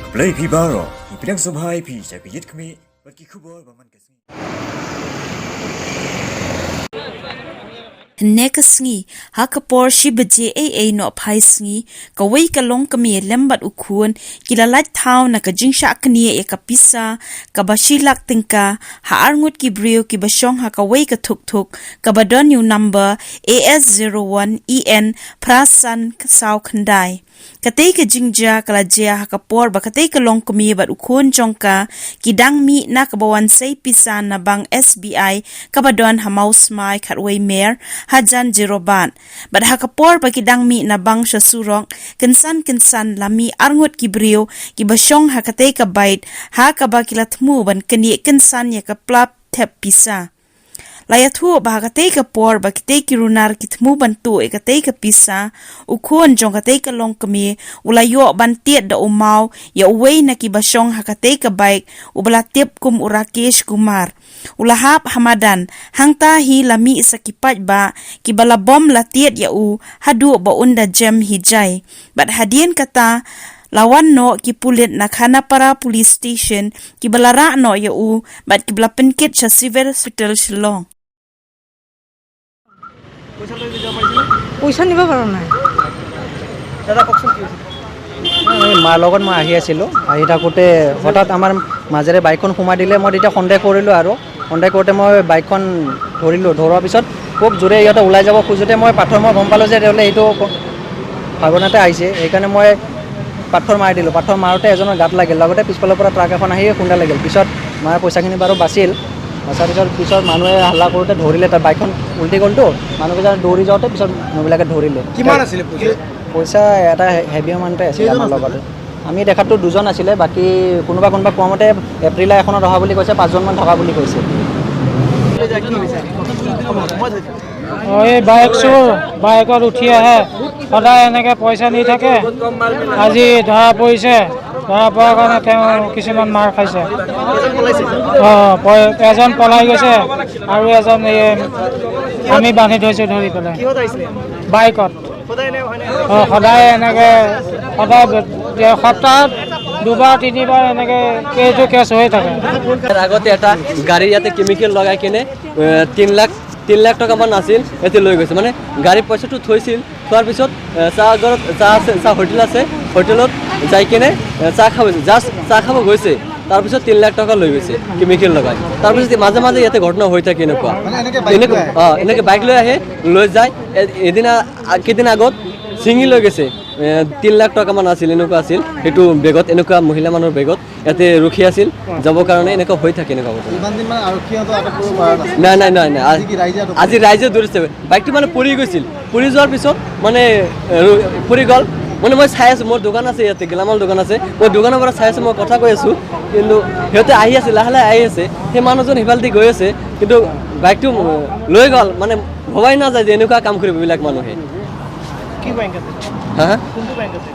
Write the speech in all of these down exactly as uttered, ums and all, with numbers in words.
Khublei phi baroh, ngi pdiang sngewbha ïa phi sha ka Ïit Khmih bad ki khubor ba man ka sngi. Hynne ka sngi, ha ka por shi baje eiei nohphai sngi, kawei ka longkmie lem bad u khun ki la lait thaw na ka jingshah knieh ïa ka pisa kaba shi lak tyngka ha arngut ki briew kiba shong ha kawei ka thukthuk kaba don ïa u number A S zero one E N phra san saw khyndai. Katei ka jingjia ka la jia ha ka por ba katei ka longkmie bad u khun jong ka ki dang mih na kaba wan sei pisa na bank S B I kaba don ha Mawsmai khatwei mer hajan Jorabat. Bad ha ka por ba ki dang mih na bank sha surok, kynsan kynsan la mih arngut ki briew kiba shong ha katei ka bike ha kaba ki la thmu ban knieh kynsan ïa ka plap thep pisa. La ïathuh ba ha katei ka por ba kitei ki runar ki thmu ban tuh ïa katei ka pisa, u khun jong katei ka longkmie u la ïoh ban tied da u maw ïa uwei na kiba shong ha katei ka bike uba la tip kum u Rakesh Kumar. U la hap ha madan, hangta hi la mih sa ki paidbah kiba la bom la tied ïa u haduh ba un da jem hi jai. Bad hadien kata, la wan noh ki pulit na Khanapara Police Station kiba la rah noh ïa u bad kiba la pynkit sha Civil Hospital Shillong. পইচা নিব পৰা নাই। এই মাৰ লগত মই আহি আছিলোঁ। আহি থাকোঁতে হঠাৎ আমাৰ মাজেৰে বাইকখন সোমাই দিলে। মই তেতিয়া সন্দেহ কৰিলোঁ আৰু সন্দেহ কৰোঁতে মই বাইকখন ধৰিলোঁ। ধৰোৱাৰ পিছত খুব জোৰে সিহঁতে ওলাই যাব খোজোঁতে মই পাথৰ, মই গম পালোঁ যে তেওঁলোকে এইটো ক- ভাৱনাতে আহিছে। সেইকাৰণে মই পাথৰ মাৰি দিলোঁ। পাথৰ মাৰোঁতে এজনৰ গাত লাগিল, লগতে পিছফালৰ পৰা ট্ৰাক এখন আহি খুন্দা লাগিল। পিছত মাৰ পইচাখিনি বাৰু বাচিল। বচাৰ পিছত পিছত মানুহে হাল্লা কৰোঁতে ধৰিলে, তাৰ বাইকখন উল্টি গ'লতো। মানুহকেইজন দৌৰি যাওঁতে পিছত মানুহবিলাকে ধৰিলে। কিমান আছিলে পইচা? পইচা এটা হে- হেভি এমাউণ্টে আছিলে আমাৰ লগতে। আমি দেখাততো দুজন আছিলে, বাকী কোনোবা কোনোবা কোৱা মতে এপ্ৰিলা এখনত অহা বুলি কৈছে, পাঁচজনমান থকা বুলি কৈছে। অ, এই বাইক চোৰ, বাইকত উঠি আহে, সদায় এনেকে পইচা নি থাকে। আজি ধৰা পৰিছে, ধৰা পৰাৰ কাৰণে তেওঁ কিছুমান মাৰ খাইছে। অ, প- এজন পলাই গৈছে আৰু এজন এই আমি বান্ধি থৈছোঁ ধৰি পেলাই বাইকত। অ, সদায় এনেকে, সদায় ব- যে সপ্তাহত দুবাৰ তিনিবাৰ এনেকে এইটো কেছ হৈ থাকে। আগতে এটা গাড়ী ইয়াতে কেমিকেল লগাই কিনে এ, তিন লাখ তিন লাখ টকামান আছিল, ইয়াতে লৈ গৈছে। মানে গাড়ীৰ পইচাটো থৈছিল, থোৱাৰ পিছত এ, চাহ ঘৰত চাহ আছে, চাহ হোটেল আছে, হোটেলত যাই কিনে এ, চাহ খাব, জাষ্ট চাহ খাব গৈছে। তাৰপিছত তিন লাখ টকা লৈ গৈছে কেমিকেল লগাই। তাৰপিছত মাজে মাজে ইয়াতে ঘটনা হৈ থাকে এনেকুৱা। মানে এনেকে বাইক এনেকুৱা লৈ আহে? অ, এনেকে বাইক লৈ আহে, লৈ যায়। এ- এদিনা আ- কেইদিন আগত ছিঙি লৈ গৈছে। এ, তিন লাখ টকামান আছিল, এনেকুৱা আছিল। সেইটো বেগত এনেকুৱা মহিলা মানুহৰ বেগত ইয়াতে ৰখি আছিল, যাবৰ কাৰণে এনেকুৱা হৈ থাকে এনেকুৱা কথা। ইমান দিন মানে আৰক্ষীয়ে তো আটক কৰিব পৰা নাছিল। নাই নাই নাই নাই। আ- আজি কি ৰাইজে আটক আজি ৰাইজে ধৰিছে। বাইকটো মানে পৰি গৈছিল, পৰি যোৱাৰ পিছত মানে এ, ৰ- পৰি গ'ল। মানে মই চাই আছোঁ, মোৰ দোকান আছে ইয়াতে, গেলামাল দোকান আছে, মই দোকানৰ পৰা চাই আছোঁ, মই কথা কৈ আছোঁ। কিন্তু সিহঁতে আহি আছে, লাহে লাহে আহি আছে। সেই মানুহজন সিফালেদি গৈ আছে, কিন্তু বাইকটো লৈ গ'ল। মানে ভবাই নাযায় যে এনেকুৱা কাম কৰিব এইবিলাক মানুহে। কি বেংক আছে? হা হা? কোনটো বেংক আছে?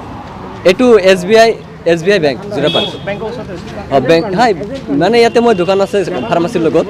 এইটো S B I, S B I bank, Jorabat. বেংকৰ ওচৰতে আছে। অ, বেংক, হয়, মানে ইয়াতে মই দোকান আছে ফাৰ্মাচীৰ লগত।